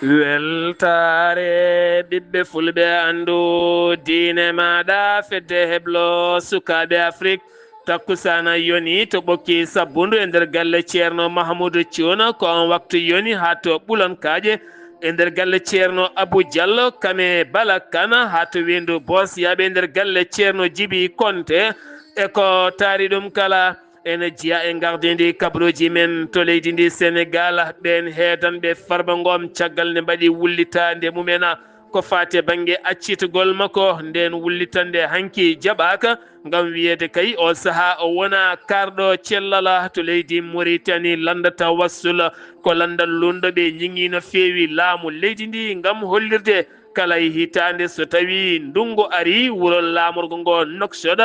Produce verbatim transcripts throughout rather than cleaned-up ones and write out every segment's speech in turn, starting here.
Weltaare ɓiɓɓe fulɓe, anndu diine maaɗa, fedde heblo sukaaɓe Afrik. Takkusaana yoni to ɓokki sabbundu e nder galle Ceerno Mahamudu Cuuna, ko on waktu yoni haa to Ɓulon Kaaƴe e nder galle Ceerno Abu Jallo, Kame Bala Kana, haa to Weendu Boos yaaɓe e nder galle Ceerno Jibi Konte. E ko taari ɗum kala, ene jeyaa e gardindi kabaruuji men to leydi ndi Senegaal. Ɓeen heedanɓe Farba Ngom, caggal nde mbaɗi wullitaande mumen ko faati e bannge accitgol makko, ndeen wullitannde hanki jaɓaaka, ngam wiyeede kay o sahaa o wona kaarɗo cellal to leydi Muritani. Lanndata wassul ko lanndal luunɗo ɓe ñiŋi no feewi laamu leydi ndi ngam hollirde kala e hitaande, so tawii ndunngu arii, wuro laamorgo ngo Nouakchott,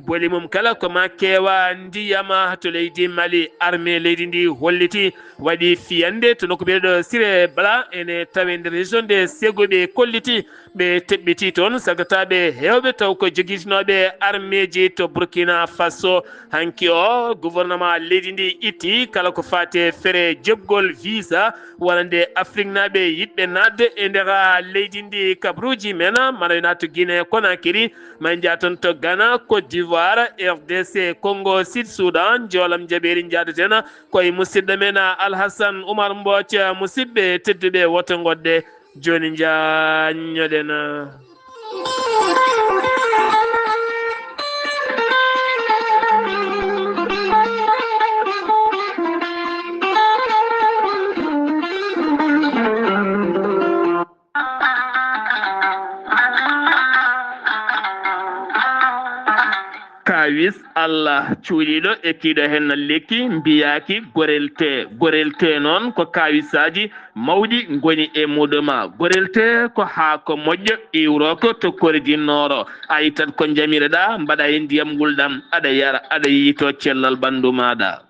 boli mum kala ko ma keewa ndiyam. To leydi Mali, armée leydi ndi holliti, waɗi fiyannde to nokku biyeteeɗo Siré Bala, ene tawe nder région de Ségou. Ɓe kolliti ɓe teɓɓiti toon sagataaɓe heewɓe taw ko jogitinooɓe armeeji to Burkina Faso. Hanki o, gouvernement leydi ndi itti kala ko faati e fere joɓgol visa wonande Afriknaaɓe yiɗɓe naatde e nder leydi ndi. Kabaruuji men, mara naatu Guinée Conakry, ma njaha toon to Ghana, Côte d'Ivoire, R D C Congo, Sud Soudan, Joolam Jabeeri. Njahdaten ko e musidɗo men Alhasan Oumar Mbooc. Musidɓe tedduɓe, woto ngoɗɗe, jooni njaññoɗen. Kaawis Allah cuuɗiiɗo e kiiɗo heen lekki mbiyaaki gorelte. Gorelte noon ko kaawisaaji mawɗi ngoni e muɗum. Gorelte ko haako moƴƴo iwrooko to Kore du Nord. A ittat ko njamireɗaa, mbaɗa e ndiyam ngulɗam, aɗa yara, aɗa yiytoo cellal ɓanndu maaɗa.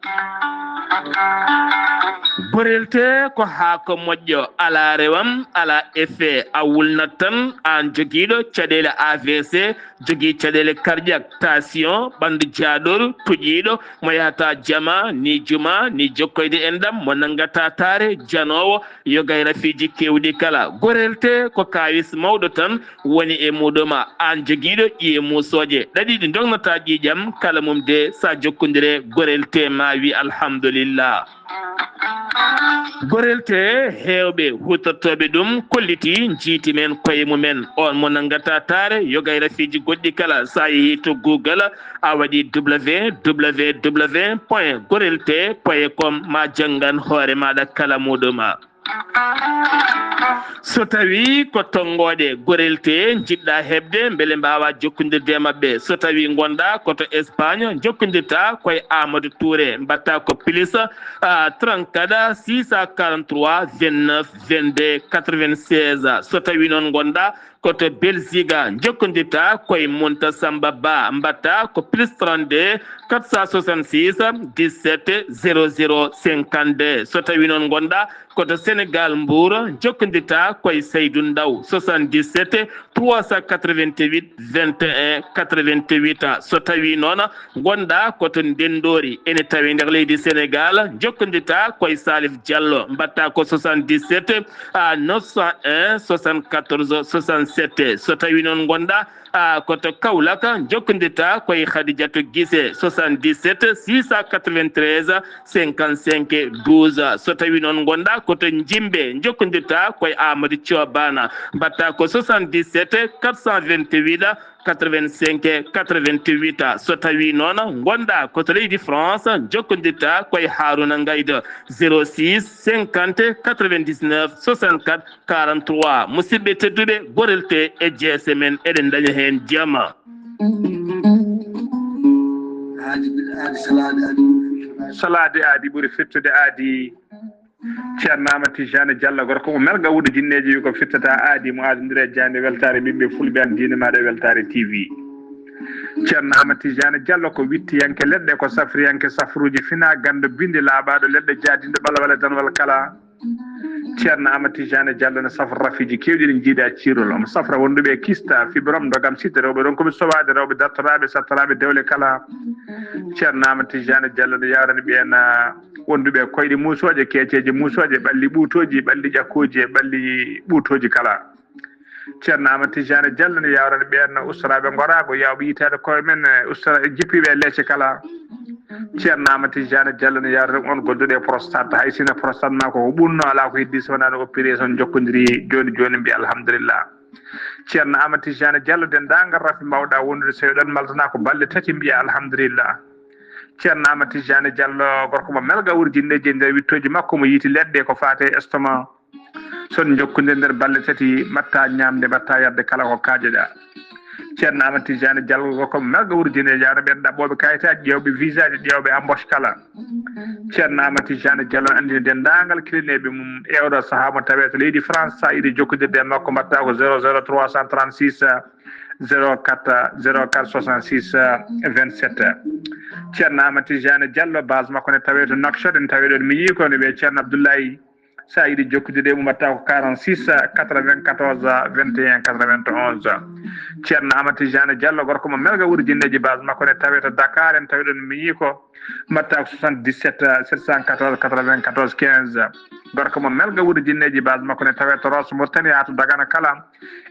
Gorelte ko haako moƴƴo, alaa rewam, alaa effet, a wulnat tan, aan jogiiɗo caɗeele A V C, jogii caɗeele cardiaque, tension, ɓanndu jaaɗooru, tuƴiiɗo, mo yahata jama, ni juma, ni jokkoyde enɗam, mo nanngata taare, janoowo, yoga e rafiiji keewɗi kala. Gorelte ko kaawis mawɗo tan woni e muɗum. Aan jogiiɗo ƴiye muusooje ɗaɗi ɗi ndognataa ƴiiƴam, kala mum de, so a jokkondire Gorelte, ma wi alhamdulillah. Gorelte, heewɓe huutortooɓe ɗum kolliti, njiiti men koye mumen. On mo nanngata taare, yoga e rafiiji goɗɗi kala, so a yehii to Google, a waɗi W W W point gorelte point com, ma janngan hoore maaɗa kala muɗum. So tawii ko tonngooɗe Gorelte njiɗɗa heɓde, mbele mbaawa jokkondirde e maɓɓe. So tawii ngonɗaa ko to Espagne, njokkondirta koye Amadou Touré, mbaɗta ko plus, ah, trente-quatre, six cent quarante-trois, vingt-neuf, vingt-deux, quatre-vingt-seize. So tawii noon ngonɗaa ko to Belgique, njokkondirta koye Munta Samba Ba, mbaɗta ko plus trente-deux, quatre cent soixante-six, dix-sept, zéro zéro, cinquante-deux. So tawii noon ngonɗaa ko to Sénégal, Mbour, njokkondirta koye Seydou Ndaw, soixante-dix-sept, trois cent quatre-vingt-huit, vingt et un, quatre-vingt-huit. So tawii noon ngonɗaa ko to Ndenndoori, ene tawee nder leydi Senegaal, njokkondirta koye Salif Diallo, mbaɗta ko soixante-dix-sept, ah, neuf cent un, soixante-quatorze, soixante-sept. So tawii noon ngonɗaa, ah, ko to Kaolack, njokkondirta koye Khadijatou Guissé, soixante-dix-sept, six cent quatre-vingt-treize, cinquante-cinq, douze. So tawii noon ngonɗaa ko to Njimbe, njokkondirta koye Amadou Thiobana, mbaɗta ko soixante-dix-sept, quatre cent vingt-huit, quatre-vingt-cinq, quatre-vingt-huit. So tawii noon ngonɗaa ko to leydi France, njokkondirta koye Harouna Ngaydo, zéro six, cinquante, quatre-vingt-dix-neuf, soixante-quatre, quarante-trois. Musidɓe tedduɓe, Gorelte e jeese men, eɗen ndaña heen jama. Aadi, aadi, salaade aadi ɓuri fettude. Salaade aadi ɓuri fettude aadi. Ceerno Amadou Tijani Diallo, gorko mo Melga, wuuɗo jinneeji, wi ko fittata aadi mo aadondire e jaande. Weltaare ɓiɓɓe fulɓe, an diine maaɗa e Weltaare T V. Ceerno Amadou Tijani Diallo ko wittiyanke leɗɗe, ko safriyanke safruuji, fina ganndo bindi, laaɓaaɗo leɗɗe, jaadinɗo ɓalawale danwal kala. Ceerno Amadou Tidiane Diallo ne safra rafiiji keewɗi ɗi njiidaa ciirol. Omo safra wonduɓe e kista, fibrome, ndogam, site, rewɓe ronkuɓe sowaade, rewɓe dartoraaɓe, sattoraaɓe dewle kala. Ceerno Amadou Tidiane Diallo ne yawrani ɓeen, ah, wonduɓe e koyɗe muusooje, keeceeje muusooje, ɓalli ɓuutooji, ɓalli ƴakkooji e ɓalli ɓuutooji kala. Ceerno Amadou Tidiane Diallo ne yawrani ɓeen ustoraaɓe ngoraago, yawɓe yitaade koye men, eh, ustora-, jippiiɓe e leece kala. Ceerno Amadou Tidiane Diallo ne yawrani on gonduɗo e prostate, hay sinno prostate ma ko ko ɓunno, alaa ko heddi so wonaa no opération jokkodiri jooni jooni, mbiya alhamdulillah. Ceerno Amadou Tidiane Diallo, denndaangal rafi mbawɗa wondude, so eɗon maltana ko balɗe tati, mbiya alhamdulillah. Ceerno Amadou Tidiane Diallo, gorko mo melga wurjinneeji e nder wittooji makko, mo yiiti leɗɗe ko faate estomac. Son jokkondir nder balɗe tati, mbatta ñaamde, mbatta yarde kala ko kaajeɗa. Ceerno Amadou Tidiane Diallo ko melga wurjine, jaano ɓen ɗaɓɓooɓe kayitaaji, ƴeewɓe visaaji, ƴeewɓe embauche kala. Ceerno Amadou Tidiane Diallo anndini denndaangal kilineeɓe mum e oɗo sahaa mo tawee to leydi France, sa yiɗi jokkondirde e makko, mbatta ko zéro zéro trois cent trente-six, zéro quatre, zéro quatre soixante-six, vingt-sept. Ceerno Amadou Tidiane Diallo, base makko ne tawee to Nouakchott, en tawee ɗon mi yii ko ne wiyee Ceerno Abdoulaye. Sa yiɗi jokkude e mum, mbatta ko quarante-six quatre-vingt-quatorze vingt et un quatre-vingt-onze. Ceerno Amadou Tidiane Diallo, gorko mo melga wurjinneeji, base makko ne tawee to Dakar, en tawi ɗon mi yii ko, mbatta ko soixante-dix-sept sept cent quatorze quatre-vingt-quatorze quinze. Gorko mo melga wurjinneeji, base makko ne tawee to Rosso Mauritanie haa to Dagana kala.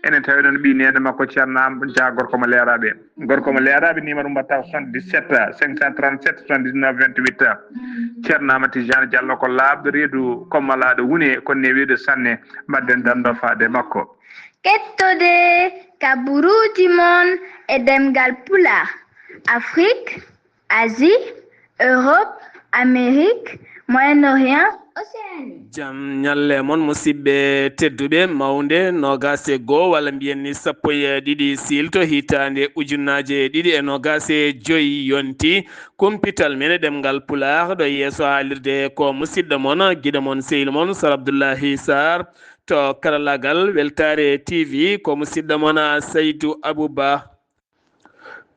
Enen tawi ɗon ɓii neene makko Ceerno Am Dia, gorko mo Leeraaɓe. Gorko mo Leeraaɓe, numéro mbatta ko soixante-dix-sept cinq cent trente-sept soixante-dix-neuf vingt-huit. Ceerno Amadou Tidiane Diallo ko laaɓɗo reedu, ko malaaɗo wune, ko newiiɗo sanne. Mbaɗden dando faade makko. Kettode kaburuuji mon e ɗemngal Pulaar, Afrique, Asie, Europe, Amérique, Moyen-Orient, Océanie. Jam ñalle mon, musidɓe tedduɓe. Mawnde noogaas e goo, walla mbiyen ni sappo e ɗiɗi siilto, hitaande ujunaaje ɗiɗi e noogaas e joy yonti. Kumpital men e ɗemngal Pulaar ɗo yeeso haalirde ko musidɗo mon, giɗo mon, sehil mon, Sar Abdullahi Sarr. To karallaagal Weltaare T V ko musidɗo mon Saydu Abuba.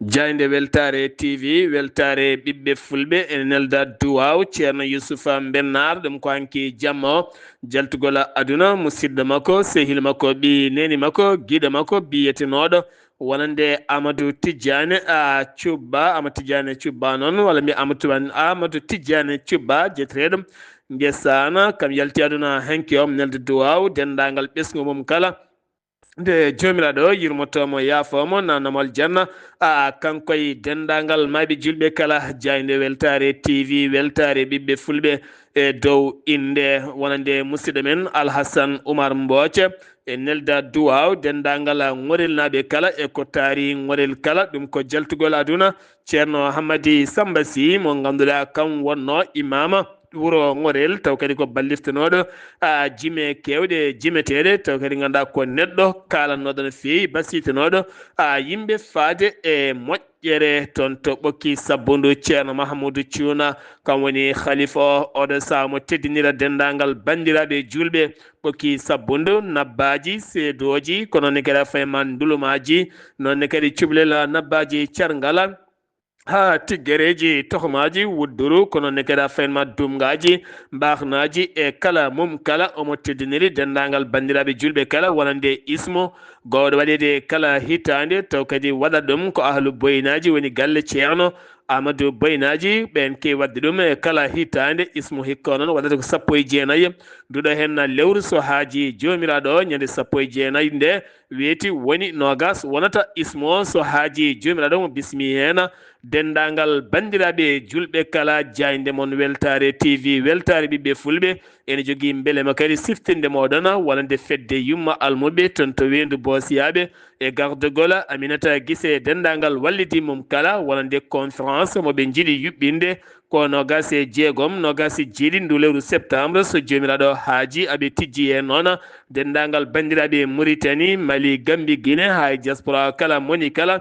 Jaaynde Weltaare T V, weltaare ɓiɓɓe fulɓe, ene nelda duwaaw Ceerno Yusufa Mbennaar, ɗum ko hanki jamma o, jaltugol aduna, musidɗo makko, sehil makko, ɓii neeni makko, giɗo makko, biyetenooɗo wonande Amadou Tidiane, a, Cubba, Amadou Tidiane Cubba noon, walla mbiya Amadou Tidiane, Amadou Tidiane Cubba, jeteteeɗo Ngesaana, kam yalti aduna hanki o, nelda duwaaw denndaangal ɓesngu mum kala. Nde Joomiraaɗo yurmotoo mo, yaafoo mo, naatna mo aljanna, a, kanko e denndaangal maayɓe juulɓe kala, jaaynde Weltaare T V, weltaare ɓiɓɓe fulɓe, e dow innde wonande musidɗo men Alhasan Umar Mbooc, e nelda duwaaw denndaangal ŋorelnaaɓe kala e ko taari ŋorel kala, ɗum ko jaltugol aduna, Ceerno Hammadi Samba Sy, mo ngannduɗaa kam wonnoo imaama wuro Ŋorel, taw kadi ko balliftanooɗo, a, jime keewɗe jimeteeɗe, taw kadi ngannduɗaa ko neɗɗo kaalannooɗo no feewi, basitanooɗo, a, yimɓe faade e moƴƴere toon to Ɓokki Sabbundu. Ceerno Mahamuudu Cuuna, kam woni khalifa o, oɗo sahaa mo teddinira denndaangal banndiraaɓe juulɓe Ɓokki Sabbundu, nabbaaji, seedooji, ko noon ne kadi a fayma ndulumaaji, noon ne kadi cuɓlel nabbaaji carngala. Haa tiggereeji tohmaaji wudduru, kono ne kadi a fayma dumngaaji, mbaahnaaji e kala mum kala, omo teddiniri denndaangal banndiraaɓe juulɓe kala, wonande ismo goowɗo waɗeede kala hitaande, taw kadi waɗa ɗum ko ahlu boynaaji, woni galle Ceerno Amadou Boynaaji, ɓeen keewi waɗde ɗum e kala hitaande, ismo hikka o noon waɗata ko sappo e jeenayi, nduɗo heen lewru so haajii Joomiraaɗo o, ñande sappo e jeenayi nde weeti woni noogaas wonata ismo, so haajii Joomiraaɗo mo bismi heen, denndaangal banndiraaɓe juulɓe kala, jaaynde mon Weltaare T V, weltaare ɓiɓɓe fulɓe, ene jogii mbelema kadi siftinde mooɗon wonande fedde yumma almuɓe toon to Weendu Boosiyaaɓe e gardagol Aminata Gise e denndaangal wallidi mum kala, wonande conférence mo ɓe njiɗi yuɓɓinde ko noogaas e jeegom, noogaas e jeeɗiɗi ndu lewru septembre, so Joomiraaɗo haajii, aɓe tijji heen noon denndaangal banndiraaɓe Muritani, Mali, Gambi, Gine, haa e diaspora kala moni kala.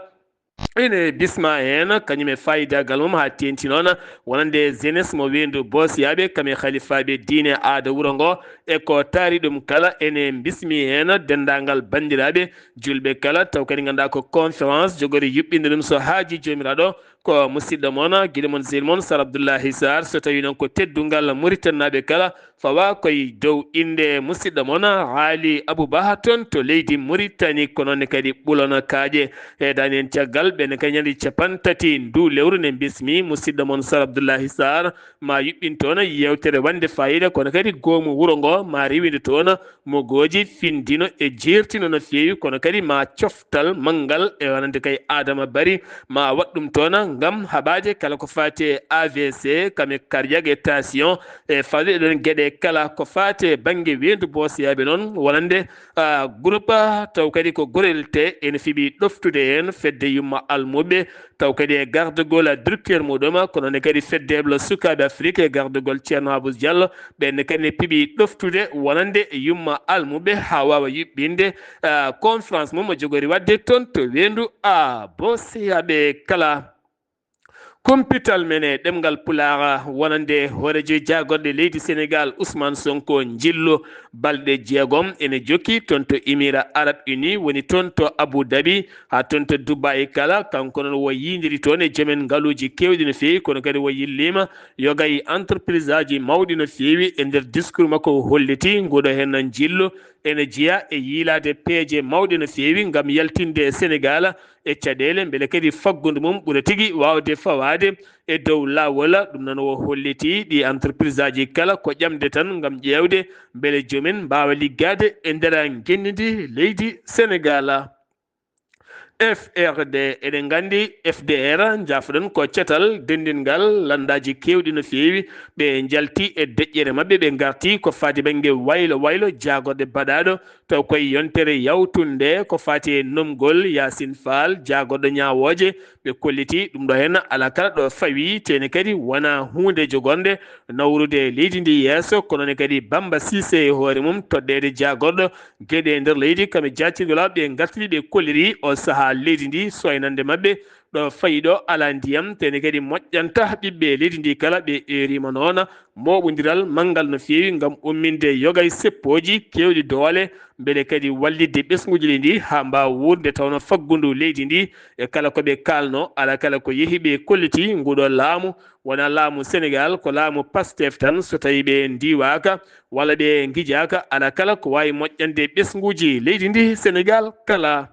Ene bisma heen, kañum e faayidagal mum, haa teeŋti noon wonande jeunesse mo Weendu Boosiyaaɓe, kam e halifaaɓe diine aada wuro ngo, e ko taari ɗum kala, ene bismi heen denndaangal banndiraaɓe juulɓe kala, taw kadi ngannduɗaa ko conférence jogori yuɓɓinde ɗum so haajii Joomiraaɗo, ko musidɗo mon, giɗo mon, zil mon, Sar Abdullahi Sar. So tawi noon ko teddungal Mauritanie naaɓe kala, fawa koye dow innde musidɗo mon, Ali Aboubaha, toon to leydi Mauritanie, ko noon ne kadi ɓulana kaaƴe. Heedaani en caggal, ɓen kadi ñande capanɗe tati ndu lewru ne bismi musidɗo mon Sar Abdullahi Sar, ma yuɓɓin toon yeewtere wande fayida, kono kadi goomu wuro ngo ma riwinde toon mogooji, findino e jeertino no feewi, kono kadi ma coftal manngal e wonande kay Adama Bari, ma waɗ ɗum toon ngam haɓaaje kala ko faati e A V C, kame cardiaque e tension, e fawde ɗon geɗe kala ko faati e bannge weendu boosiyaaɓe noon, wonande, ah, groupe, taw kadi ko gorel te ene fiɓi ɗoftude heen fedde yumma almuɓe, taw kadi e gardagol directeur muɗum, kono ne kadi fedde heblo sukaaɓe Afrique e gardagol Ceerno Abou Diallo, ɓen kadi ne piɓi ɗoftude wonande yumma almuɓe haa waawa yuɓɓinde, ah, conférence mum mo jogori waɗde toon to weendu, ah, boosiyaaɓe kala. Kumpital men e ɗemngal Pulaar wonande hooreejo jaagorɗe leydi Senegaal, Ousmane Sonko, njillu balɗe jeegom ene jokki toon to Émirats Arabes Unis, woni toon to Abu Dhabi, haa toon to Dubai kala. Kanko noon wo yiindiri toon e joomen ngaluuji keewɗi no feewi, kono kadi wo yilliima yoga e entreprise aji mawɗi no feewi. E nder discours makko o holliti nguɗo heen njillu ene jeyaa e yiilaade peeje mawɗe no feewi ngam yaltinde Senegaal e caɗeele, mbele kadi faggudu mum ɓura tigi waawde fawaade e dow laawol. Ɗum noon o holliti ɗi entreprise aji kala ko ƴamde tan ngam ƴeewde mbele joomen mbaawa liggaade e nder ngenndi leydi Senegaal. F R D, eɗen nganndi F D R, njaafoɗen ko catal denndingal lanndaaji keewɗi no feewi. Ɓe njalti e deƴƴere maɓɓe, ɓe ngarti ko faati bannge waylo waylo jaagorɗe baɗaaɗo, taw koye yontere yawtunde ko faati e nomgol Yaasin Faal, jaagorɗo ñaawooje. Ɓe kolliti ɗum ɗo heen alaa kala ɗo fawi, teene kadi wonaa huunde jogornde nawrude leydi ndi yeeso, kono ne kadi Bamba Cissé e hoore mum toɗɗeede jaagorɗo geɗe e nder leydi, kam e jaacirgol ɓe ngartiri, ɓe kolliri o sahaa leydi ndi soynande maɓɓe ɗo fayi ɗo alaa ndiyam, teene kadi moƴƴanta ɓiɓɓe leydi ndi kala. Ɓe eeriima noon mooɓondiral manngal no feewi ngam umminde yoga e seppooji keewɗi doole, mbele kadi wallitde ɓesnguuji ɗi ndi haa mbaawa wuurde, tawno faggundu leydi ndi e kala ko ɓe kaalno, alaa kala ko yehi. Ɓe kolliti nguɗo laamu wonaa laamu Senegaal, ko laamu Pastef tan. So tawi ɓe ndiwaaka walla ɓe ngijaaka, alaa kala ko waawi moƴƴande ɓesnguuji leydi ndi Senegaal kala.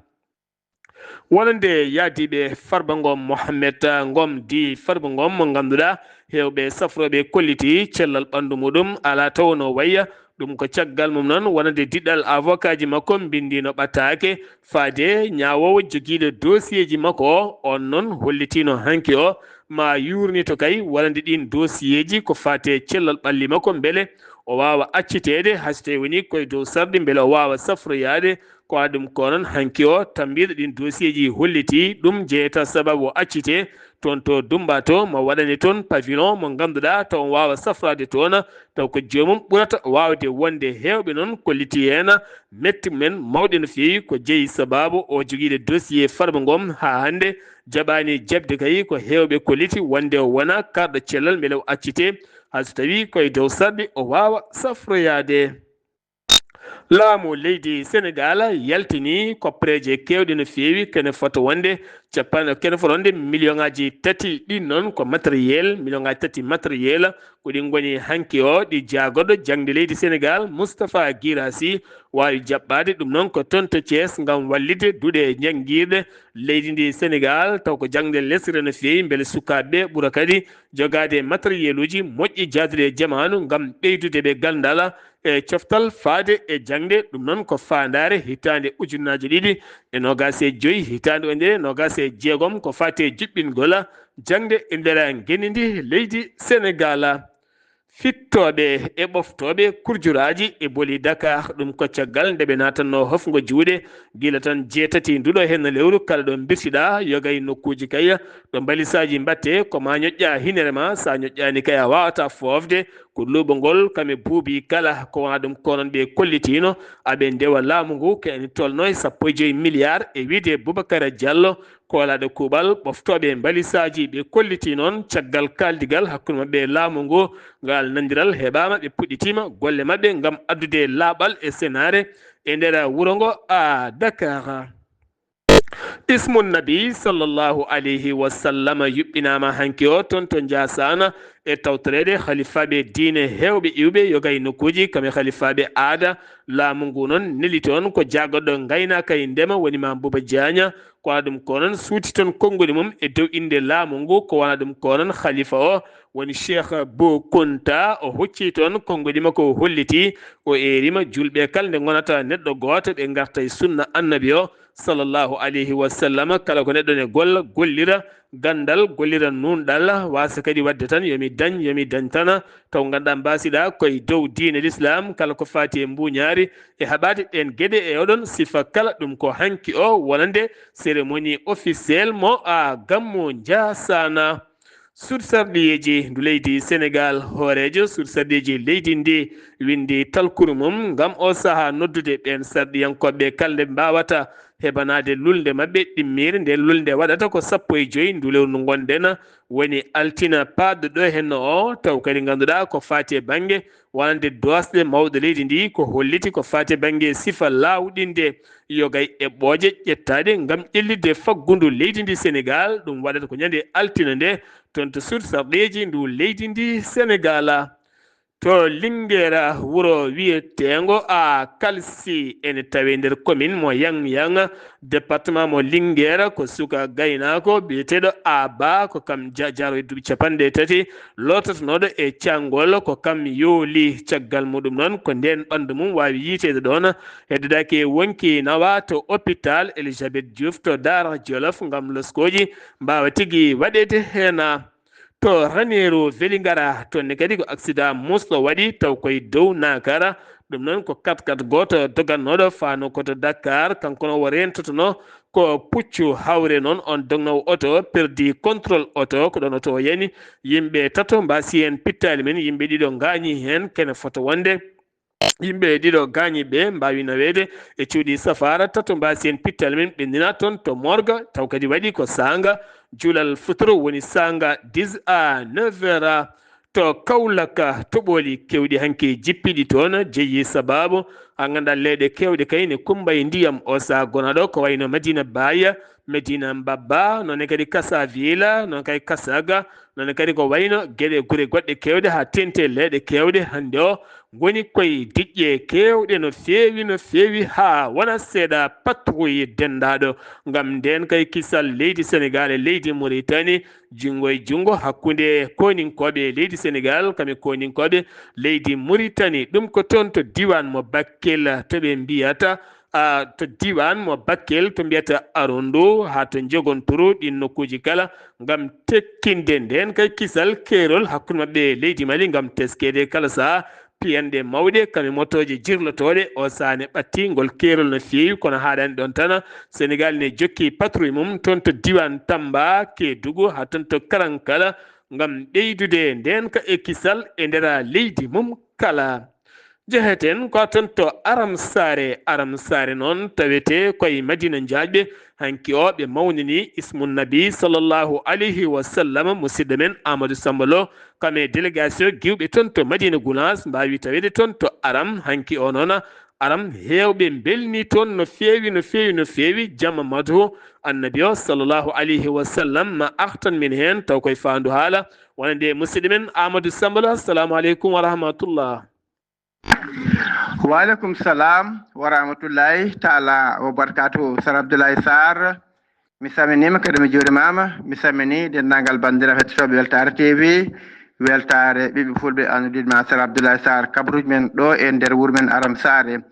Wonande yaadiiɓe Farba Ngom, Mohamed Ngom di Farba Ngom, mo ngannduɗaa heewɓe safrooɓe kolliti cellal ɓanndu muɗum, alaa taw no wayya. Ɗum ko caggal mum noon wonande diɗɗal avocat ji makko mbinndino ɓataake faade ñaawoowo jogiiɗo dossier ji makko o. On noon hollitiino hanki o ma yuurnito kay wonande ɗiin dossier ji ko faati e cellal ɓalli makko, mbele o waawa acciteede, hay so tawii wonii koye dow sarɗi, mbele o waawa safroyaade. Ko adii ɗum ko noon, hanki o, tammbiiɗo ɗiin dossier ji holliti ɗum jeyata sababu o accitee toon to Dumba to, mo waɗane toon pavillon mo ngannduɗaa taw on waawa safraade toon, taw ko joomum ɓurata waawde wonde. Heewɓe noon kolliti heen metti mumen mawɗe no feewi ko jeyi sababu o jogiiɗo dossier Farba Ngom haa hannde jaɓaani jaɓde kay. Ko heewɓe kolliti wonde o wonaa karɗo cellal mbele o accitee, hay so tawii koye dow sarɗi o waawa safroyaade. Laamu leydi Senegaal yaltini koppereeje keewɗe no feewi, kene fota wonde capanɗe, kene fota wonde miliyoŋaaji tati. Ɗin noon ko matériel, miliyoŋaaji tati matériel, ko ɗi ngoni hanki o, ɗi jaagorɗo jaŋde leydi Senegaal, Moustapha Guirassy, waawi jaɓɓaade. Ɗum noon ko toon to Thiès ngam wallitde duɗe njanngiirɗe leydi ndi Senegaal, taw ko jaŋde lesre no feewi, mbele sukaaɓe ɓura kadi jogaade matériel uji moƴƴi jaaduɗi e jamaanu ngam ɓeydude ɓe ganndal e coftal faade e jaŋde. Ɗum noon ko faandaare hitaande ujunnaaje ɗiɗi e noogaas e joy, hitaande ujunere noogaas e jeegom, ko faati e juɓɓingol jaŋde e nder ngenndi ndi leydi Senegaal. Fittooɓe e ɓoftooɓe kurjuraaji e boli Dakar, ɗum ko caggal nde ɓe naatannoo hofngo juuɗe gila tan jeetati nduɗo heen lewru, kala ɗo mbirtiɗaa yoga e nokkuuji kay, ɗo mbalisaaji mbaɗtee, ko ma ñoƴƴa hinere ma, so a ñoƴƴaani kay a waawataa foofde. Ko luuɓo ngol kam e buubi kala, ko wonaa ɗum ko noon ɓe kollitiino aɓe ndewa laamu ngu, ko ene tolnoo e sappo e joy milliard, e wiyde Boubacar Diallo, koolaaɗo kuuɓal ɓoftooɓe mbalisaaji. Ɓe kolliti noon caggal kaaldigal hakkunde maɓɓe e laamu ngu, ngal nandiral heɓaama, ɓe puɗɗitiima golle maɓɓe ngam addude laaɓal e senaare e nder wuro ngo, a Dakar. Ismu Nabi sallallahu alayhi wa sallam yuɓɓinaama hanki o toon to Njaasaan e tawtoreede halifaaɓe diine heewɓe iwɓe yoga e nokkuuji kam e halifaaɓe aada. Laamu ngu noon neli toon ko jaagoɗo ngaynaaka e ndema woni Maam Buuba Jaaña, ko wona ɗum ko noon suuti toon konngudi mum e dow innde laamu ngu, ko wona ɗum ko noon halifa o woni Cheikh Bou Kounta, o hocci toon konngudi makko o holliti, o eeriima juulɓe kala nde ngonata neɗɗo gooto ɓe ngarta e sunna Annabi o sallallahu alayhi wa sallam, kala ko neɗɗo ne golla, gollira ganndal, gollira nuunɗal, waasa kadi waɗde tan yo mi dañ, yo mi dañ tan, taw ngannduɗaa mbaasiɗaa koye dow diine l'islam, kala ko faati e mbuuñaari e haɓaade ɗeen geɗe e oɗon sifa kala, ɗum ko hanki o wonande cérémonie officielle mo a gammu Njaasaan. Suudu sarɗiyeeji ndu leydi Senegaal, hooreejo suudu sarɗiyeeji leydi ndi winndi talkuru mum ngam o sahaa noddude ɓeen sarɗiyankooɓe kala nde ɓe mbaawata heɓanaade lulnde maɓɓe ɗimmiire. Ndeen lulnde waɗata ko sappo e joy ndu lewru ndu ngonɗen, woni altina paaɗɗo ɗo henno o, taw kadi ngannduɗaa ko faati e bannge wonande doosɗe mawɗo leydi ndi, ko holliti ko faati e bannge sifa laawɗinde yoga e eɓɓooje ƴettaaɗe ngam ƴellitde faggundu leydi ndi Senegaal. Ɗum waɗata ko ñande altine nde toon to suudu sarɗiyeeji ndu leydi ndi Senegaal. To Linguère, wuro wiyeteengo a Kalsi ene tawee nder commune mo Yang Yang, département mo Linguère, ko suka gaynaako biyeteeɗo Aba, ko kam ja-, jaro e duuɓi capanɗe tati, loototonooɗo e caangol, ko kam yooli. Caggal muɗum noon, ko ndeen ɓanndu mum waawi yiiteede ɗoon. Heddodaaki e wonki nawa to hôpital Elisabeth Diouf to Daara Jolof ngam loskooji mbaawa tigi waɗeede heen. To Raneeru Velingara, toon ne kadi ko accident musɗo waɗi, taw koye dow naakara. Ɗum noon ko kat kat gooto dogannooɗo faano ko to Dakar, kanko no o reentotono ko puccu hawre noon, on dognoowo oto perdi contrôle oto, ko ɗoon oto o yani. Yimɓe tato mbaasi heen pittaali men, yimɓe ɗiɗo ngaañi heen, kene fota wonde yimɓe ɗiɗo gaañi ɓe mbaawi naweede e cuuɗi safaara. Tato mbaasi heen pittaali men ɓenndina toon to morgue, taw kadi waɗi ko saanga juulal futuro, woni saanga dix à neuf heures. To Kawlaka, toɓooli keewɗi hanki jippiɗi toon, jeyi sabaabu haa ngannduɗaa leyɗe keewɗe kay ne kummba e ndiyam o sahaa gonaaɗo, ko wayno Madina Baaya, Medina Mbabba, noon ne kadi Kasavila, noon kadi Kasaga, noon ne kadi ko wayno geɗe gure goɗɗe keewɗe haa teeŋti e leyɗe keewɗe hannde o ngoni koye diƴƴe keewɗe no feewi, no feewi haa wona seeɗa patrouille denndaaɗo ngam ndeen kay kisal leydi Senegaal e leydi Muritani, junngo e junngo hakkunde kooninkooɓe leydi Senegaal kam e kooninkooɓe leydi Muritani. Ɗum ko toon to diiwaan mo Bakkel to ɓe mbiyata a, to diiwaan mo Bakkel to mbiyata Arondo haa to Njogonturu, ɗiin nokkuuji kala, ngam tekkinde ndeen kay kisal keerol hakkunde maɓɓe e leydi Mali, ngam teskeede kala sahaa piyanɗe mawɗe kam e motooje jirlotooɗe. O sahaa ne ɓatti ngol keerol no feewi, kono haaɗaani ɗoon tan. Senegaal ne jokki patrouille mum toon to diiwaan Tamba, Kedugu, haa toon to Karankala, ngam ɓeydude ndeen ka e kisal e nder leydi mum kala. Njeheten ko toon to Aram Saare. Aram Saare noon tawetee koye Madina Njaajɓe, hanki o ɓe mawnini Ismu Nabi sallallahu alayhi wa sallam, musidɗo men Amadou Samba Lo, kam e délégation giwɓe toon to Madina Gounass mbaawi taweede toon to Aram. Hanki o noon Aram heewɓe mbelni toon no feewi, no feewi, no feewi. Jamma madhu Annabi o sallallahu alayhi wa sallam ma artan min heen, taw koye faandu haala wonande musidɗo men Amadou Samba Lo. Assalamu aleykum wa rahmatullah. Wa aleykum salam wa rahmatullahi taala wa barakatuhu. Sar Abdoulaye Sarr, mi salminiima kadi mi juurimaama. Mi salmini denndaangal banndiraaɓe hettotooɓe Weltaare T V, Weltaare ɓiɓɓe fulɓe, anndude ma Sar Abdoulaye Sarr, kabaruuji men ɗo e nder wuro men Aram Saare.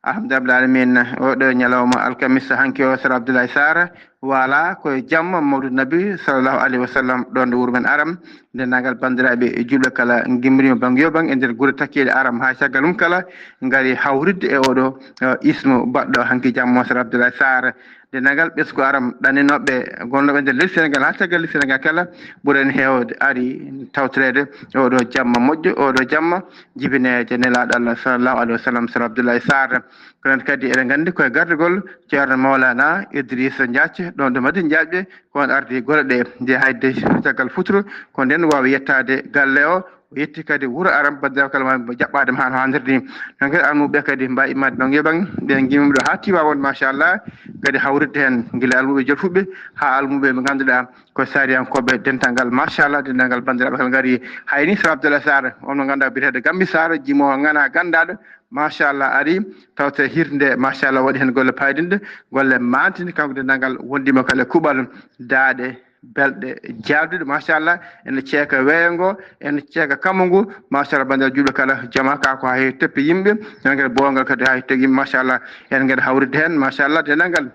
Alhamdulillah alamin, oɗo ñalawma alkamisa hanki o Sar Abdoulaye Sarr, wala koye jamma Mawlud Nabi sallallahu alayhi wa sallam ɗon ɗo wuro men Aram. Denndaangal banndiraaɓe e juulɓe kala, ngimriima bannge yo bannge e nder gure takkeeɗe Aram, haa caggal mum kala ngari hawritde e oɗo, eh, ismu baɗɗo hanki jamma o Sar Abdoulaye Sarr. Denndaangal ɓesngu Aram ɗanninoɓe gonnooɓe nder leydi Senegaal haa caggal leydi Senegaal kala, ɓuri en heewde ari tawtoreede oɗo jamma moƴƴo, oɗo jamma jibineede Nelaaɗo Allah sallallahu alayhi wa sallam, Sar Abdoulaye Sarr. Ko noon kadi eɗen nganndi koye gardagol Ceerno Mawlana Idrissa Diathie ɗon ɗo Madina Njaajɓe, ko on ardi gure ɗe. Nde hayde caggal futuro ko nden waawi yettaade galle o, O yetti kadi wuro Aram, banndiraaɓe kala ma jaɓɓaade ma hano hannirde ni. Noon kadi almuɓe kadi mbawi immade Bangui e Bangui, ɓe ngimmi ɗo haa Tiwaawan, machallah, kadi hawritde heen gila almuɓe Jolfuɓe haa almuɓe ɓe ngannduɗaa ko sariyankooɓe dental ngal, machallah, dental ngal banndiraaɓe kala ngari. Hay ni Sara Abdallah Sarr, on mo ngannduɗaa biyeteeɗo Gambi Sarr, jimo ngana ganndaɗo, machallah, ari tawte hirde, machallah, waɗi heen golle paydinɗe, golle mantinɗe, kanko dental ngal wondima kala e kuuɓal daaɗe belɗe jaaduɗe, machallah, ene ceeka weeyo ngo, ene ceeka kammu ngu, machallah, banndiraaɓe juulɓe kala, jama ka ko hay toppi yimɓe, ene ngara boongal kadi hay toppi yimɓe, machallah, ene ngara hawritde heen, machallah, dental ngal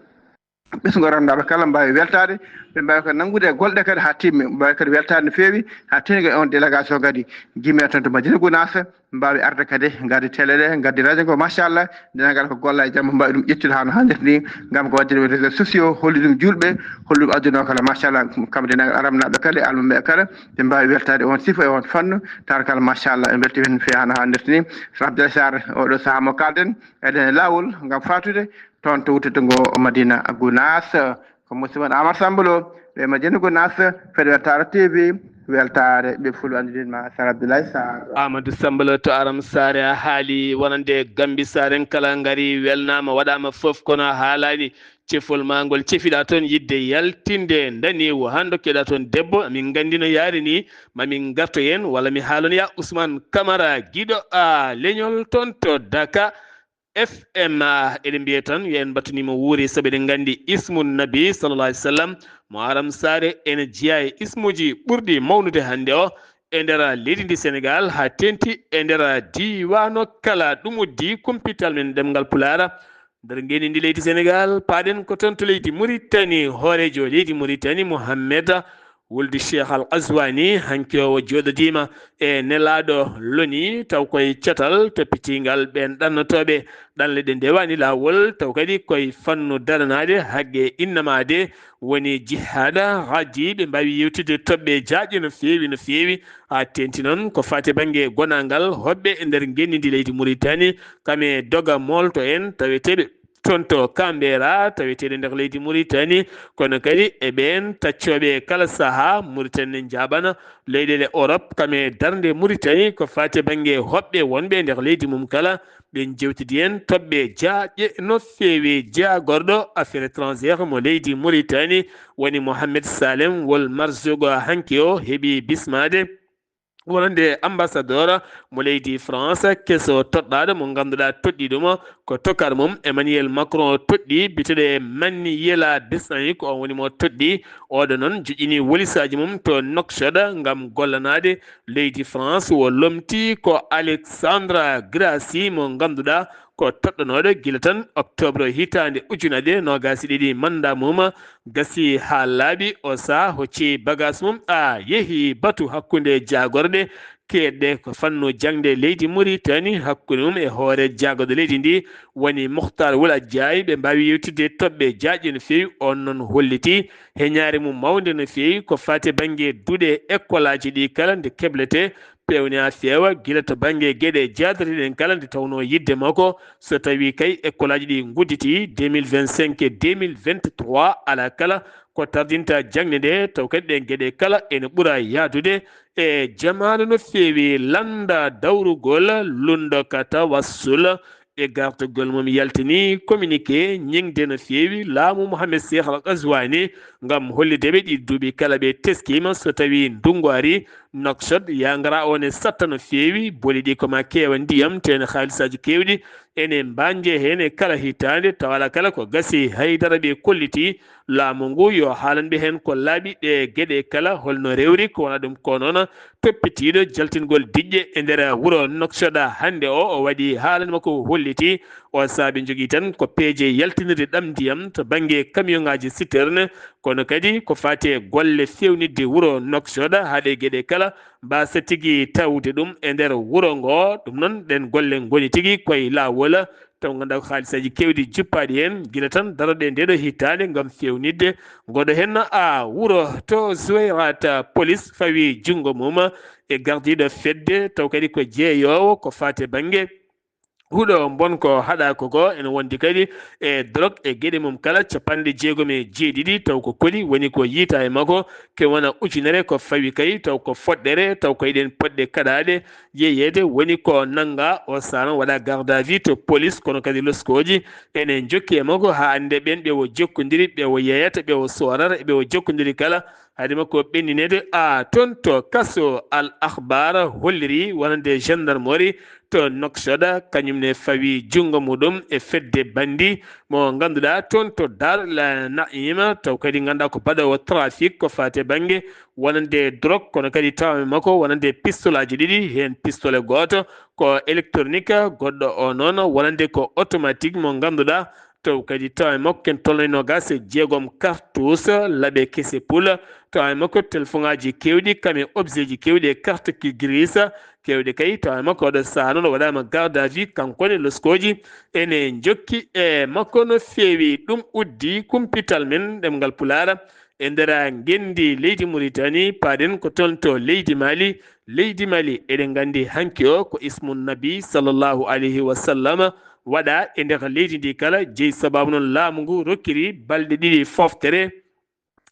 ɓesngu ranndaɓe kala mbawi weltade, ɓe mbawi ko nanngude e golɗe kadi ha timmi, mbawi kadi weltade no feewi, ha timmi kadi on délégation kadi jimmi toon to Madina Gounass, mbawi arde kadi, gaddi télé ɗe, gaddi radio ngo, machallah, dental ngal ko golla e jamma, mbawi ɗum ƴettude hano hannirta ni, ngam ko wadde ɗum réseaux sociaux, holli ɗum juulɓe, holli ɗum aduna o kala, machallah, kam dental ngal aramnaɓe kala e almameɓe kala, ɓe mbawi weltade on sifa e on fannu, tawata kala, machallah, en belti hen feewi hano hannirta ni. Sara Abdallah Sarr, oɗo saaha mo kalden, eɗen e lawol ngam fatude toon to wuttude ngo Madina Gounass. Ko musidɗo mon Amar Samba Lo, ɓe Madina Gounass, fedde weltaare T V, weltaare ɓe fulɓe anndude ma Sara Abdoulaye Sarr. Amadou Samba Lo to Aram Sarr, a haali wonande Gambi Sarr en kala ngari welnama, waɗama fof kono a haalani cefol ma ngol cefiɗa toon yidde yaltinde ndaniwo. Han dokkeɗa toon debbo, min nganndi no yaari ni, ma min ngarto heen, walla mi haalon ya Ousmane Camara, giɗo a leñol toon to Daka F M. A, eɗen mbiya tan, yo en mbattunii mo wuuri, sabu eɗen nganndi ismu nabi sallallahu alaihi wasallam, mo Aram Saare ene jeyaa e ismuuji ɓurɗi mawnude hannde o e nder leydi ndi Senegal, haa teeŋti e nder diiwaan o kala. Ɗum uddi kumpital men ɗemngal Pulaar nder ngeenndi ndi leydi Senegal. Paaɗen ko toon to leydi Muritani, hooreejo leydi Muritani, Mohammed Wuldu Cheikh Al Qazwani, hanki o jooɗodiima e nelaaɗo loni, taw koye catal toppitiingal ɓeen ɗannotooɓe ɗanle ɗe ndewaani laawol, taw kadi koye fannu daranaade haqqe innamaade woni jihaada. Haji ɓe mbaawi yewtidde toɓɓe jaajɗe no feewi, no feewi. Haa teeŋti noon ko faati bannge gonaangal, hoɗɓe e nder ngeenndi ndi leydi Muritani, kam e doga moolto en taweteeɓe toon to Kambera, taweteeɗo nder leydi Muritani, kono kadi e ɓeen taccooɓe kala sahaa. Muritani ne njaabana leyɗeele Orop, kam e darnde Muritani ko faati bannge hoɗɓe wonɓe nder leydi mum kala. Ɓe njeewtidi en toɓɓe jaajɗe no feewi. Jaagorɗo affaire étrangère mo leydi Muritani woni Mohamed Salem Wol Marzuga, hanki o heɓi bismaade wonande ambassadeur mo leydi France, keso toɗɗaaɗo mo ngannduɗaa toɗɗii ɗum ko tokar mum Emmanuel Macron toɗɗii, biteɗo Manuela Besani, ko on woni mo toɗɗii. Oɗo noon joƴƴini wolisaaji mum to Nouakchott ngam gollanaade leydi France. O lomti ko Alexandra Grassi mo ngannduɗaa ko toɗɗanooɗo gila tan octobre hitaande ujunaaje noogaas e ɗiɗi, manndaa mum gasi haa laaɓi. O saha hocci bagaas mum, a yehi batu hakkunde jaagorɗe keedɗe ko fannu jaŋde leydi Muritani, hakkunde mum e hoore jaagorɗe leydi ndi woni Muhtar Wul Ajjaay. Ɓe mbaawi yewtidde toɓɓe jaajɗe no feewi. On noon holliti heñaare mum mawnde no feewi ko faati bannge duɗe ekkolaaji ɗi kala nde keblete peewne haa feewa, gila to bannge geɗe jaadoteɗen kala, nde tawnoo yiɗde makko, so tawii kay ekkolaaji ɗi ngudditi deux mille vingt-cinq e deux mille vingt-trois, alaa kala ko tardinta jaŋde nde, taw kadi ɗeen geɗe kala ene ɓura yahdude e jamaanu no feewi. Lannda dawrugol, lunndo ka tawassul, e gartugol mum yaltini communiqué ñiŋde no feewi laamu Mohamed Cheikh Al Qazwani ngam hollitde ɓe ɗi duuɓi kala ɓe teskiima, so tawii ndunngu ari, Nouakchott, yangara o ne satta no feewi, boli ɗi ko ma keewa ndiyam, te ne haalisaaji keewɗi ene mbañje heen e kala hitaande, tawa alaa kala ko gasi. Haydara ɓe kolliti laamu ngu yo haalan ɓe heen ko laaɓi ɗe geɗe kala, holno rewri, ko wona ɗum ko noon toppitiiɗo jaltingol diƴƴe e nder wuro Nouakchott hannde o, o waɗi haalande makko, o holliti o saabi jogii tan ko peeje yaltinirde ɗam ndiyam to bannge camion ŋaaji citerne, kono kadi ko faati e golle feewnitde wuro Nouakchott haa ɗe geɗe kala mbaasa tigi tawde ɗum e nder wuro ngo. Ɗum noon, ɗeen golle ngoni tigi koye laawol, taw ngannduɗaa ko haalisaaji keewɗi jippaaɗi heen, gila tan daroɗe ndeeɗo hitaande ngam feewnitde. Ngoɗo heen a wuro to Zouérate, police fawi junngo mum e gardiiɗo fedde, taw kadi ko jeeyoowo ko faati e bannge huɗo mbonko haɗaako ko ene wondi kadi e drog e geɗe mum kala capanɗe jeegom e jeeɗiɗi, taw ko koli woni ko yiytaa e makko, ke wona ujunere ko fawi kay, taw ko foɗɗere, taw ko eɗen poɗɗe kaɗaaɗe yeeyeede, woni ko nannga o saano waɗa garde à vue to police, kono kadi loskooji ene njokki e makko haa annde ɓeen ɓe o jokkondiri, ɓe o yeeyata, ɓe o soorata, ɓe o jokkondiri kala, haade makko ɓennineede a toon to kaso. Al Akhbar holliri wonande gendarmerie to Nouakchott, kañum ne fawi junngo muɗum e fedde banndi mo ngannduɗaa toon to Dar el Naim, taw kadi ngannduɗaa ko baɗoowo trafic ko faati e bannge wonande drogue, kono kadi tawa e makko wonande pistolaaji ɗiɗi, heen pistolet gooto ko électronique, goɗɗo o noon wonande ko automatique mo ngannduɗaa taw kadi tawa e makko ken tolno e noogaas e jeegom cartouche, laɓe kese pula, tawa e makko telefoŋaaji keewɗi, kam e objet ji keewɗi e carte grise keewɗi kay, tawa e makko oɗo sahaa noon o waɗaama garde à vue, kanko ne loskooji ene njokki e makko no feewi. Ɗum uddi kumpital men ɗemngal Pulaar e nder ngenndi leydi Muritani, paaɗen ko toon to leydi Mali. Leydi Mali, eɗen nganndi hanki o ko ismu nabi sallallahu alayhi wa sallam waɗa e nder leydi ndi kala, jeyi sababu noon laamu ngu rokkiri balɗe ɗiɗi foftere.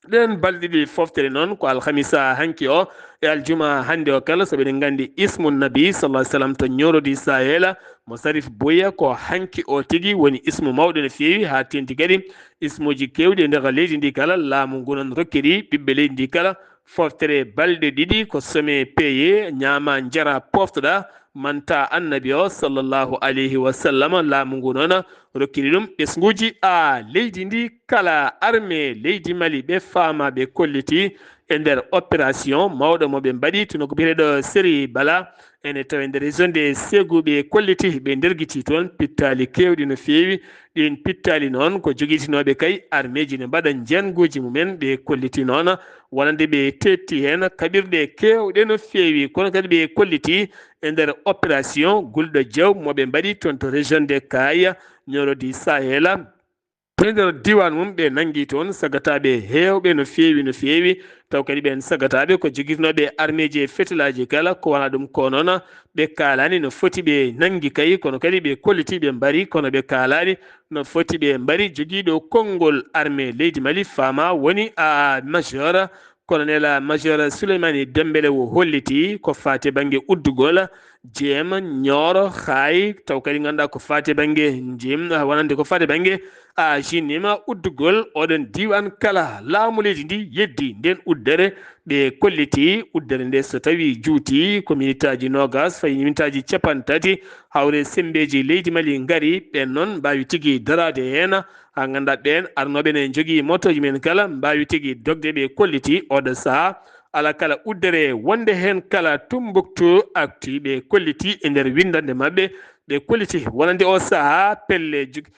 Ɗeen balɗe ɗiɗi foftere noon ko alhamisa hanki o e aljuma hannde o kala, sabu eɗen nganndi ismu nabi sallallahu alayhi wa sallam to ñoorodi Sahel mo Sarif Buya ko hanki o tigi woni ismu mawɗo no feewi, haa teeŋti kadi ismuuji keewɗi e nder leydi ndi kala, laamu ngu noon rokkiri ɓiɓɓe leydi ndi kala foftere balɗe ɗiɗi ko sommet payé, ñaama njara poftoɗa, manta annabi o sallallahu alayhi wa sallam, laamu ngu noon rokkiri ɗum ɓesnguuji a leydi ndi kala. Armée leydi Mali ɓe faama ɓe kolliti e nder opération mawɗo mo ɓe mbaɗi, tun ko biyeteeɗo Seri Bala, ene tawa e nder région de Ségou, ɓe kolliti, ɓe ndergiti toon pittaali keewɗi no feewi. Ɗiin pittaali noon ko jogitinooɓe kay armeeji ne mbaɗa njeenguuji mumen, ɓe kolliti noon wonande ɓe teetti heen kaɓirɗe keewɗe no feewi, kono kadi ɓe kolliti e nder opération Gulɗo Jaw mo ɓe mbaɗi toon to région de Kaya, ñoorodi Sahel. E nder diiwaan mum, ɓe nanngi toon sagataaɓe heewɓe no feewi, no feewi. Taw kadi ɓeen sagataaɓe ko jogitinooɓe armeeji e fetelaaji kala, ko wonaa ɗum ko noon ɓe kaalaani no foti ɓe nanngi kay, kono kadi ɓe kolliti ɓe mbari, kono ɓe kaalaani no foti ɓe mbari. Jogiiɗo konngol armée leydi Mali faama woni a major Colonel Major Souleymane Dembélé o holliti ko faati bannge uddugol Jem, Nioro, Khaye, taw kadi ngannduɗaa ko faati bannge Njim, ah, wonande ko faati bannge, ah, Jinima, uddugol oɗon diiwaan kala. Laamu leydi ndi yeddi ndeen uddere, ɓe kolliti uddere nde so tawi juuti ko minitaaji noogas fayi minitaaji capanɗe tati, hawre semmbeeji leydi Mali ngari, ɓeen noon mbaawi tigi daraade heen. Haa ngannduɗaa ɓeen arnooɓe ne njogii motooji men kala, mbaawi tigi dogde, ɓe kolliti oɗo sahaa. Alaa kala uddere wonde heen kala. Tumbuktu Actu, ɓe kolliti e nder winndannde maɓɓe, ɓe kolliti wonande o sahaa pelle jog-,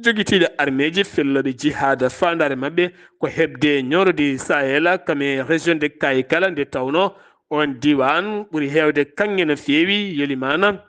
jogitiiɗe armeeji fellooɓe jihaada faandaare maɓɓe ko heɓde ñoorodi Sahel, kam e région de Kayes kala, nde tawnoo oon diiwaan ɓuri heewde kaŋŋe no feewi, yolimaana.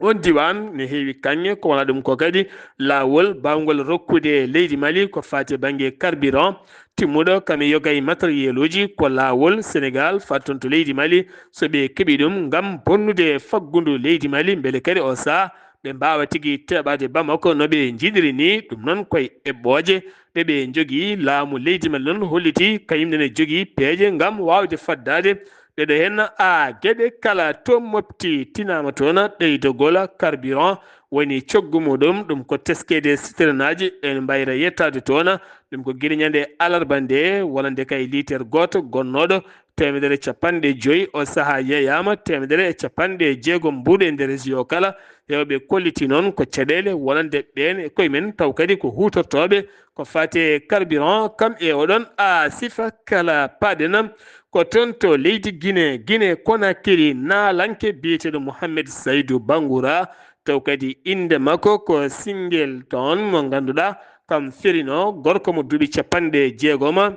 Oon diiwaan ne heewi kaŋŋe, ko wonaa ɗum ko kadi laawol baawngol rokkude leydi Mali ko faati e bannge carburant timmuɗo kam e yoga e matériel uji, ko laawol Senegaal faati toon to leydi Mali, so ɓe keɓi ɗum ngam bonnude faggundu leydi Mali, mbele kadi o sahaa ɓe mbaawa tigi teɓaade Bamako no ɓe njiɗiri ni. Ɗum noon ko e eɓɓooje ɗe ɓe njogii. Laamu leydi Mali noon holliti kañum nene jogii peeje ngam waawde faddaade ɗeɗo heen, a, geɗe kala. To Mopti tinaama toon ɓeydogol carburant woni coggu muɗum, ɗum ko teskeede citernaaji ene mbayra yettaade toon. Ɗum ko gila ñande alarba nde, wonande kay liiter gooto gonnooɗo teemedere capanɗe joyi, o sahaa yeeyaama teemedere e capanɗe jeegom mbuuɗu e nder région kala. Heewɓe kolliti noon ko caɗeele wonande ɓeen e koye men, taw kadi ko huutortooɓe ko faati e carburant, kam e oɗon a sifa kala. Paaɗen ko toon to leydi Guinée, Guinée Conakry, naalanke biyeteeɗo Mohamed Saïdou Bangoura, taw kadi innde makko ko Singleton, mo ngannduɗaa kam ferino gorko mo duuɓi capanɗe jeegoma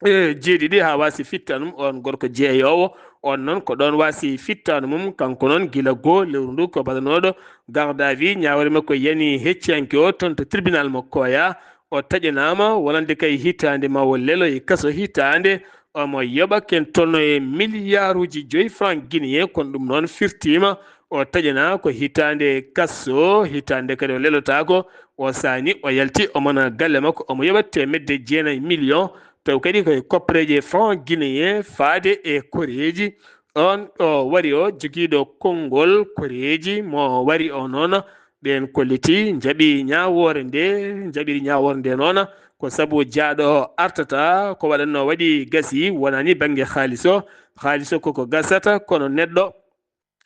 e jeeɗiɗi haa waasi fittaanum, oon gorko jeeyoowo. Oon noon ko ɗoon waasi fittaandu mum. Kanko noon gila goo lewru ndu ko baɗanooɗo garde à vue, ñaawre makko yani hecciyanke o toon to tribunal mo Koya. O taƴanaama wonande kay hitaande ma o lelo e kaso hitaande, omo yoɓa ken tolno e miliyaaruuji joyi franc guinéen, kono ɗum noon firtiima O taƴana ko hitaande kaso, hitaande kadi o lelotaako. O saani, o yalti, omo na galle makko, omo yoɓa teemedde jeenayi million, taw kadi koye koppareeje franc guinéen faade e koreeji. On ɗo wari o jogiiɗo konngol koreeji mo wari o noon, ɓeen kolliti njaɓi ñaawoore nde, njaɓiri ñaawoore nde noon ko sabu jaaɗo artata, ko waɗatnoo waɗi gasi, wonani bannge haalis o. Haalis o koko gasata, kono neɗɗo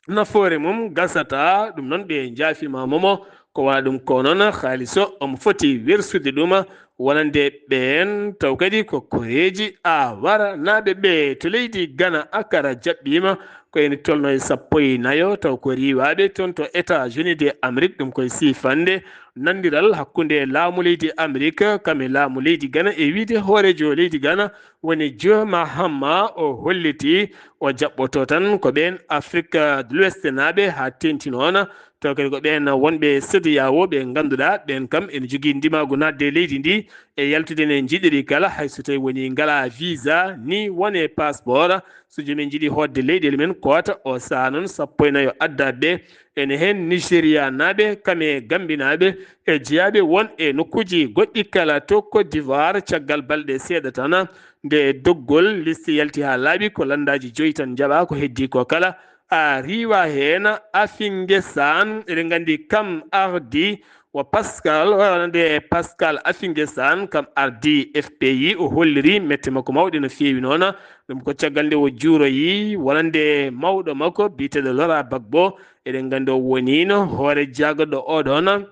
nafoore mum gasata, ɗum noon ɓe njaafiima momo. Ko wona ɗum ko noon haalis o omo foti wersude ɗum wonande ɓeen, taw kadi ko koreeji a waranaaɓe ɓe to leydi Gana, Akara jaɓɓiima ko ene tolno e sappo e nayo, taw ko riiwaaɓe toon to États-Unis de Amérique. Ɗum koye siifande nanndiral hakkunde laamu leydi Amérique kam e laamu leydi Gana, e wiyde hooreejo leydi Gana woni Joe Mahama. O holliti o jaɓɓoto tan ko ɓeen Afrique de l'Ouest naaɓe haa teeŋti noon, taw kadi ko ɓeen wonɓe CEDEAO ɓe ngannduɗaa ɓeen kam ene jogii ndimaagu naatde e leydi ndi e yaltude ne njiɗiri kala, hay so tawi woni ngalaa visa ni wone passeport. So joomum en njiɗi hootde leyɗeele men koota o saha noon sappo e nayo addaaɓe ɓe, ene heen Nigéria naaɓe, kam e Gambie naaɓe, e jeyaaɓe won e nokkuuji goɗɗi kala to Côte d'Ivoire. Caggal balɗe seeɗa tan, nde doggol liste yalti haa laaɓi, ko lanndaaji joyi tan njaɓaa, ko heddii ko kala a riiwa heen. Afinge Saan, eɗen nganndi kam ardi, wa Pascal, wonande Pascal Afinge Saan, kam ardi F P I, o holliri mette makko mawɗe no feewi noon. Ɗum ko caggal nde o juuroyi wonande mawɗo makko biyeteeɗo Laurent Gbagbo. Eɗen nganndi o woniino hoore jaagoɗo o ɗoon.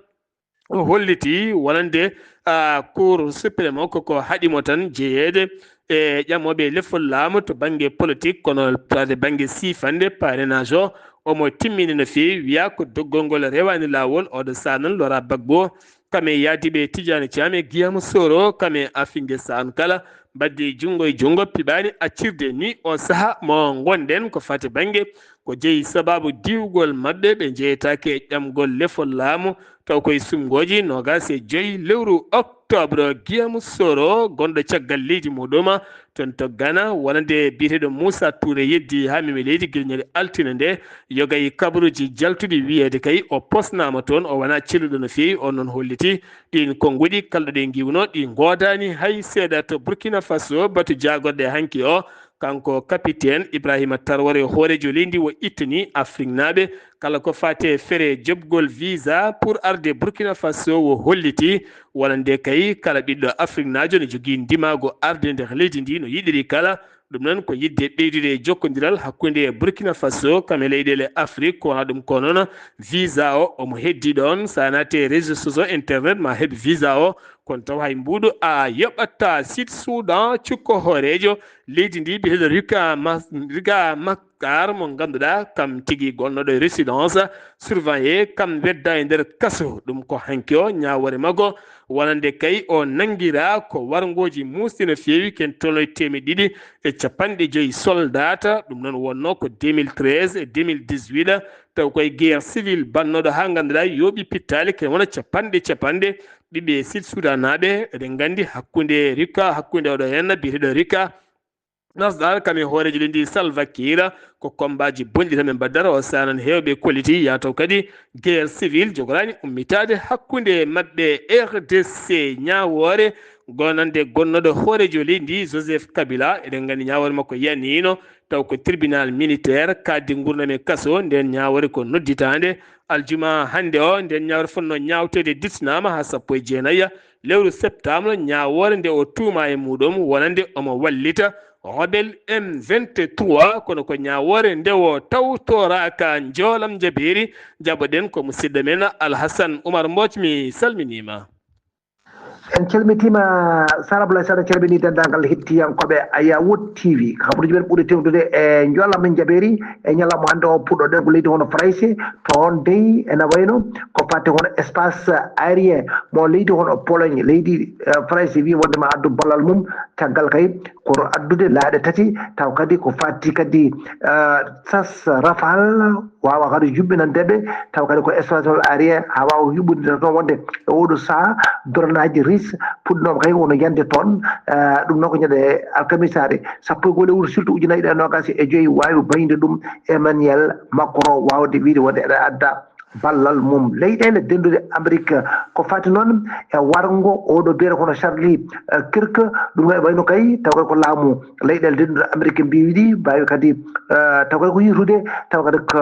O holliti wonande, ah, Cour suprême o koko haɗi mo tan jeyeede e ƴamooɓe lefol laamu to bannge politique, kono to bannge siifande parrainage o, omo timmini no feewi, wiya ko doggol ngol rewaani laawol. Oɗo saha noon Laurent Gbagbo, kam e yaadiiɓe Tidiane Thiam e Guillaume Soro, kam e Afinge Saan kala, mbaddi junngo e junngo, piɓaani accirde ni o saha mo ngonɗen ko fati bannge ko jeyi sababu diwgol maɓɓe, ɓe njeyetaake e ƴamgol lefol laamu, taw koye sumngooji noogaas e joyi lewru octobre. Guillaume Soro, gonɗo caggal leydi muɗum toon to Gana, wonande biyeteeɗo Moussa Touré, yeddi haa memi leydi gila ñande altine nde, yoga e kabaruuji jaltuɗi wiyeede kay o posnaama toon, o wonaa celluɗo no feewi. O noon holliti ɗiin konnguɗi kala ɗo ɗe ngiwno, ɗi ngoodaani hay seeɗa to Burkina Faso. Batu jaagorɗe hanki o, kanko capitaine Ibrahima Traoré, hooreejo leydi o ittani Afriknaaɓe kala ko faati e fere joɓgol visa pour arde Burkina Faso. O holliti wonande kay kala ɓiɗɗo Afriknaajo ne jogii ndimaagu arde nder leydi ndi no yiɗiri kala. Ɗum noon ko yiɗde ɓeydude e jokkondiral hakkunde Burkina Faso kam e leyɗeele Afrik. Ko wona ɗum ko noon visa o omo heddi ɗoon. So a naati e réseaux sociaux, internet, ma heɓ visa o, kono taw hay mbuuɗu a yoɓataa. Sud Soudan, cukko hooreejo leydi ndi biyeteeɗo Riga Ma-, Riga Machar, mo ngannduɗaa kam tigi gonnoɗo e résidence surveillée, kam wedda e nder kaso. Ɗum ko hanki o ñaawoore makko wonande kay o nanngiraa ko warngooji muusɗi no feewi, ken tolno e teemeɗɗe ɗiɗi e capanɗe joyi soldaata. Ɗum noon wonnoo ko deux mille treize e deux mille dix-huit, taw koye guerre civile bannooɗo haa ngannduɗaa yooɓi pittaali, ken wona capanɗe capanɗe ɓiɓɓe Sud Sudanaaɓe. Eɗen nganndi hakkunde Rika, hakkunde oɗo heen biyeteeɗo Rika Nasdar kam e hooreejo leydi Salva Kiir, ko kombaaji bonɗi tan ɓe mbaddata. O saha noon heewɓe kolliti yataw kadi guerre civile jogoraani ummitaade hakkunde maɓɓe. R D C, ñaawoore gonande gonnoɗo hooreejo leydi ndi Joseph Kabila, eɗen nganndi ñaawoore makko yaniino, taw ko tribunal militaire kaaddi nguurndam e kaso. Nden ñaawoore ko nodditaande aljuma hannde o. Nden ñaawoore fotnoo ñaawteede dittinaama haa sappo e jeenayi lewru septembre, ñaawoore nde o tuuma e muɗum wonande omo wallita rebelle M vingt-trois, kono ko ñaawoore nde o tawtoraaka. Njoolam njabeeri, jaɓoɗen ko musidɗo men Alhasan Umar Mbooc, mi salminiima. En calmitiima Sara Abdoulaye Sall, en calminii denndaangal hettiyankooɓe Ayawood T V. Kabaruuji men ɓuri tewtude e njoolam njabeeri e ñalawma hannde o, puɗɗoɗen ko leydi hono Farayse. Toon dey ena wayno ko fati hono espace aérien mo leydi hono Pologne, leydi, eh, Farayse wi wonde ma addu ballal mum, caggal kay kono addude laaɗe tati, taw kadi ko fati kadi, eh, sas Rafale, waawa kadi juɓɓinande ɓe, taw kadi ko espace aérien, haa waawa yuɓɓindirde toon wonde e oɗo sahaa, drone aji russe puɗɗinooma kay wono yande toon, eh, ɗum noon ko ñande alkamisaare sappo e goo lewru silto ujunaaji ɗiɗi e noogaas e joyi, waawi bañde ɗum Emmanuel Macron, waawde wiide wonde eɗen adda ballal mum. Leyɗeele dennduɗe Amérique ko fati noon e warngo oɗo biyetee kono Charlie, eh, Kirk, ɗum ne wayno kay taw kay ko laamu leyɗeele dennduɗe Amérique mbiyi ɗi mbaawi kadi, eh, taw kay ko yiytude, taw kadi ko,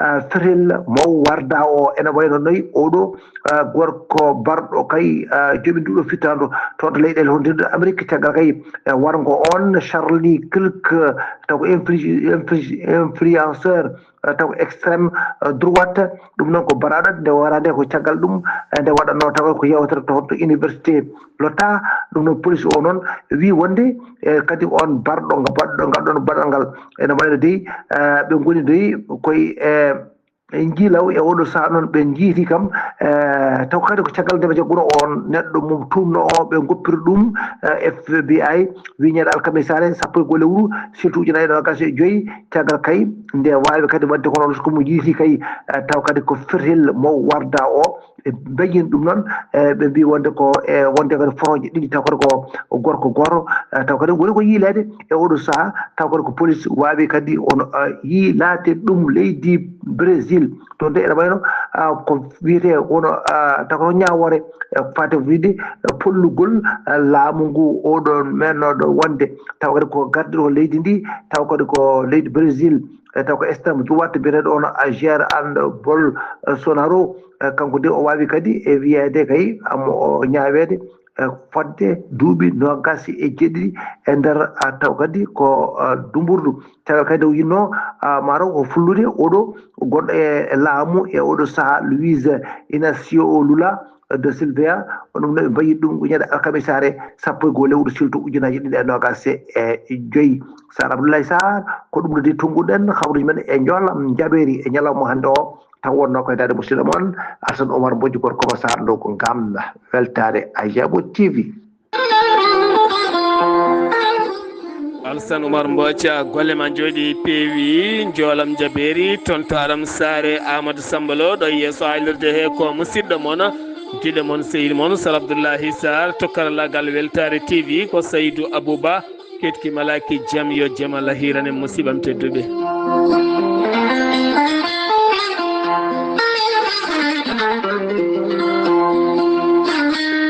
eh, fetel mo warda o ene wayno noy oɗo, eh, gorko barɗo kay, eh, joomi nduɗo fittaandu toon to leyɗeele hono dennduɗe Amérique caggal kay, eh, warngo on Charlie Kirk, taw ko influ-, influ-, influenceur, eh, taw extrême, eh, droite. Ɗum noon ko baraɗo nde wara nde ko caggal ɗum, eh, nde waɗatno taw ko yewtere to, to université Lota. Ɗum noon police o noon wi wonde, eh, kadi on barɗo nga baɗɗo ngal ɗon baɗal ngal ene wayno dey, eh, ɓe ngoni dey koye, eh, e njiilaw e oɗo saha noon ɓe njiiti kam, eh, taw kadi ko caggal nde ɓe jagguno on neɗɗo mum tumno o ɓe goppiri ɗum, eh, F B I wi ñande alkamisaare sappo e goo lewru silto ujunaaji ɗiɗi e noogaas e joyi caggal kay nde waawi kadi waɗde kono ko mo yiiti kay, eh, taw kadi ko fetel mo warda o, ɓe mbañin ɗum noon, eh, ɓe mbi wonde ko, eh, wonde kadi foroje ɗiɗi taw kadi ko gorko gooto, eh, taw kadi woni ko yiileede e oɗo saha, taw kadi ko police waawi kadi on, eh, yiilaade ɗum leydi Brésil. Toon de ene wayno, ah, ko wiyetee wono, ah, taw ko ñaawoore, eh, fate wiide, eh, pollugol, eh, laamu ngu oɗo mennooɗo wonde taw kadi ko gardiiɗo leydi ndi, taw kadi ko leydi Brésil, eh, taw ko extrême droite biyeteeɗo on, ah, Jair and Bolsonaro, eh, kanko de o waawi kadi e wiyeede kay amo o ñaaweede, eh, fodde duuɓi noogaas e jeeɗiɗi e nder, ah, taw kadi ko, ah, dumburdu. Tawa kadi o yinno, ah, maaro ko fullude oɗo gonɗo e, e laamu e oɗo saha Luiz Inácio Lula da Silva, on ɗum ne ɓe mbayi ɗum ko ñande alkamisaare sappo e goo lewru silto ujunaaji ɗiɗi e noogaas e joyi. Sar Abdoulaye Sarr, ko ɗum ɗo de tunnguɗen habruuji men e Njoolam Jabeeri e ñalawma hannde o. Taw wonno koye daade musidɗo mon Alsan Omar Mbodji gorko mo Sarr Ndow ko ngam weltaare Ajabo T V. Alsan Umar Mboca, golle ma njooɗi peewi, njoolam jabeeri, toon to Aram Saare, Amadou Samba Lo, ɗo yeeso haalirde he ko musidɗo mon, jiɗo mon, sehil mon, Sal Abdoullahi Sarr, to karallagal Weltaare T V, ko Saydou Abouba, ketki malaki jam, yo jam Allah hiirane musiɓam tedduɓe.